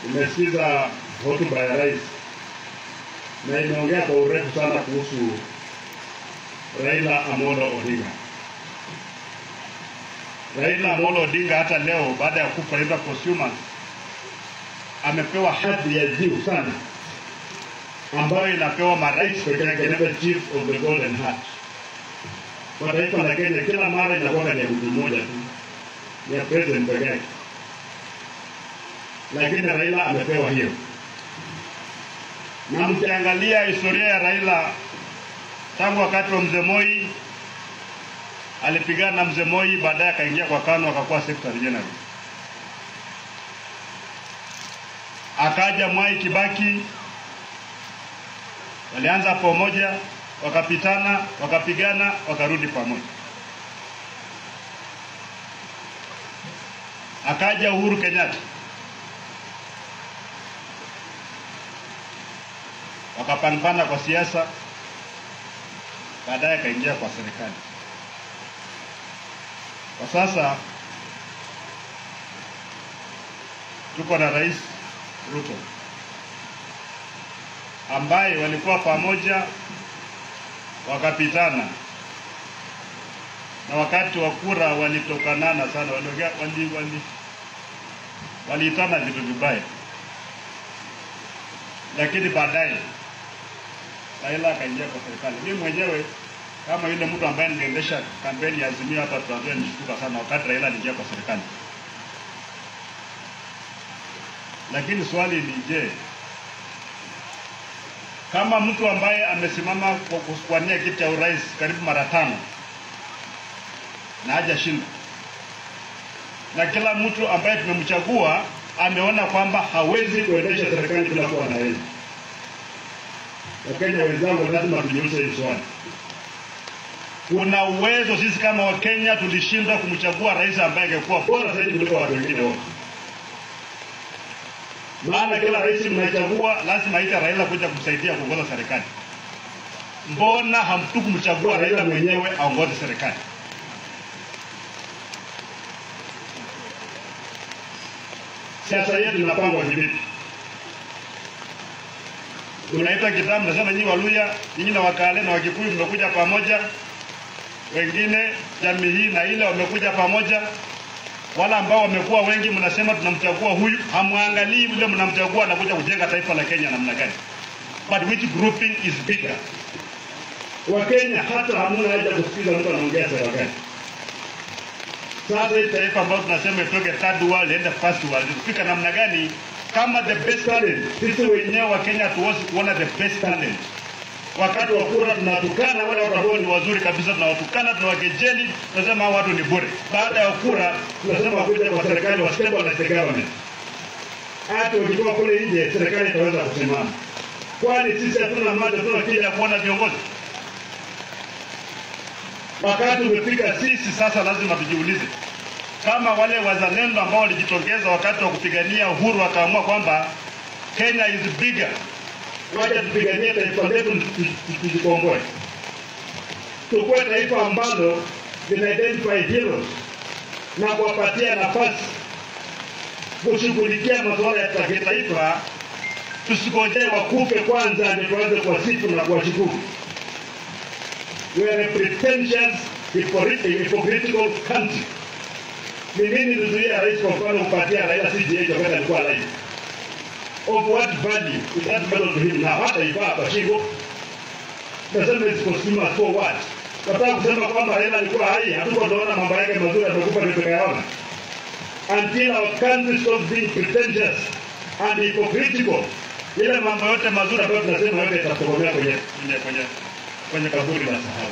Nimesikiza hotuba ya rais na imeongea kwa urefu sana kuhusu Raila Amolo Odinga. Raila Amolo Odinga hata leo baada ya kufa inaitwa posthumous, amepewa hadhi ya juu sana ambayo inapewa marais peke yake, inaitwa Chief of the Golden Heart. Kwa taifa la Kenya kila mara inakuwa ni mtu mmoja tu, ni ya president peke yake, lakini Raila amepewa hiyo. Na mkiangalia historia ya Raila tangu wakati wa Mzee Moi, alipigana na Mzee Moi, baadaye akaingia kwa KANU akakuwa Secretary General. Akaja Mwai Kibaki, walianza pamoja, wakapitana, wakapigana, wakarudi pamoja. Akaja Uhuru Kenyatta, wakapambana kwa siasa, baadaye akaingia kwa serikali. Kwa sasa tuko na Rais Ruto ambaye walikuwa pamoja wakapitana, na wakati wa kura walitokanana sana, waliitana vitu vibaya, lakini baadaye Raila akaingia kwa serikali. Mimi mwenyewe kama yule mtu ambaye niliendesha kampeni ya Azimio hapa Trans Nzoia nilishtuka sana wakati Raila aliingia kwa serikali. Lakini swali ni je, kama mtu ambaye amesimama kwa kuwania kiti cha urais karibu mara 5 na hajashinda, na kila mtu ambaye tumemchagua ameona kwamba hawezi kuendesha serikali bila kuwa na yeye, Wakenya wenzangu, lazima tujiulize hili swali. Kuna uwezo sisi kama Wakenya tulishindwa kumchagua rais ambaye angekuwa bora zaidi kuliko watu wengine wote? Maana kila rais mnachagua lazima aite Raila kuja kumsaidia kuongoza serikali. Mbona hamtukumchagua Raila mwenyewe aongoze serikali? Siasa yetu inapangwa vipi? Tunaita kitambo, nasema nyinyi Waluya, nyinyi na Wakale na Wakikuyu mmekuja pamoja, wengine jamii hii na ile wamekuja pamoja. Wala ambao wamekuwa wengi mnasema tunamchagua huyu, hamwangalii yule mnamchagua anakuja kujenga taifa la Kenya namna gani. But which grouping is bigger? Wakenya hata hamna haja kusikiza mtu anaongea sera gani. Sasa hii taifa ambalo tunasema itoke third world ende first world, tufika namna gani kama the best talent? Sisi wenyewe wa Kenya tuwezi kuona the best talent. Wakati wa kura tunatukana wale watu ambao ni wazuri kabisa, tunawatukana, tunawakejeli, tunasema hao watu ni bure. Baada ya kura tunasema kuja kwa serikali wa stabilize the government. Hata ukitoka kule nje serikali itaweza kusimama. Kwani sisi hatuna macho, hatuna akili ya kuona viongozi? Wakati umefika sisi sasa lazima tujiulize, kama wale wazalendo ambao walijitokeza wakati wa kupigania uhuru wakaamua kwamba Kenya is bigger, wacha tupiganie taifa letu tujikomboe. Tukue taifa ambalo lina identify heroes na kuwapatia nafasi kushughulikia masuala ya kitaifa. Tusikojee wakufe kwanza ndio tuanze kuwasifu na kuwashukuru. We are a pretentious, hypocritical country. Ni nini tuzuia rais kwa mfano kupatia Raila CGH wakati alikuwa live? Of what value is that medal to him now? Hata ifaa kwa shingo. Nasema it's posthumous for what? Nataka kusema kwamba Raila alikuwa hai, hatuko tunaona mambo yake mazuri amekufa ndio tukayaona. Until our country stops being pretentious and hypocritical, ile mambo yote mazuri ambayo tunasema yote yatatokomea kwenye kaburi la sahau.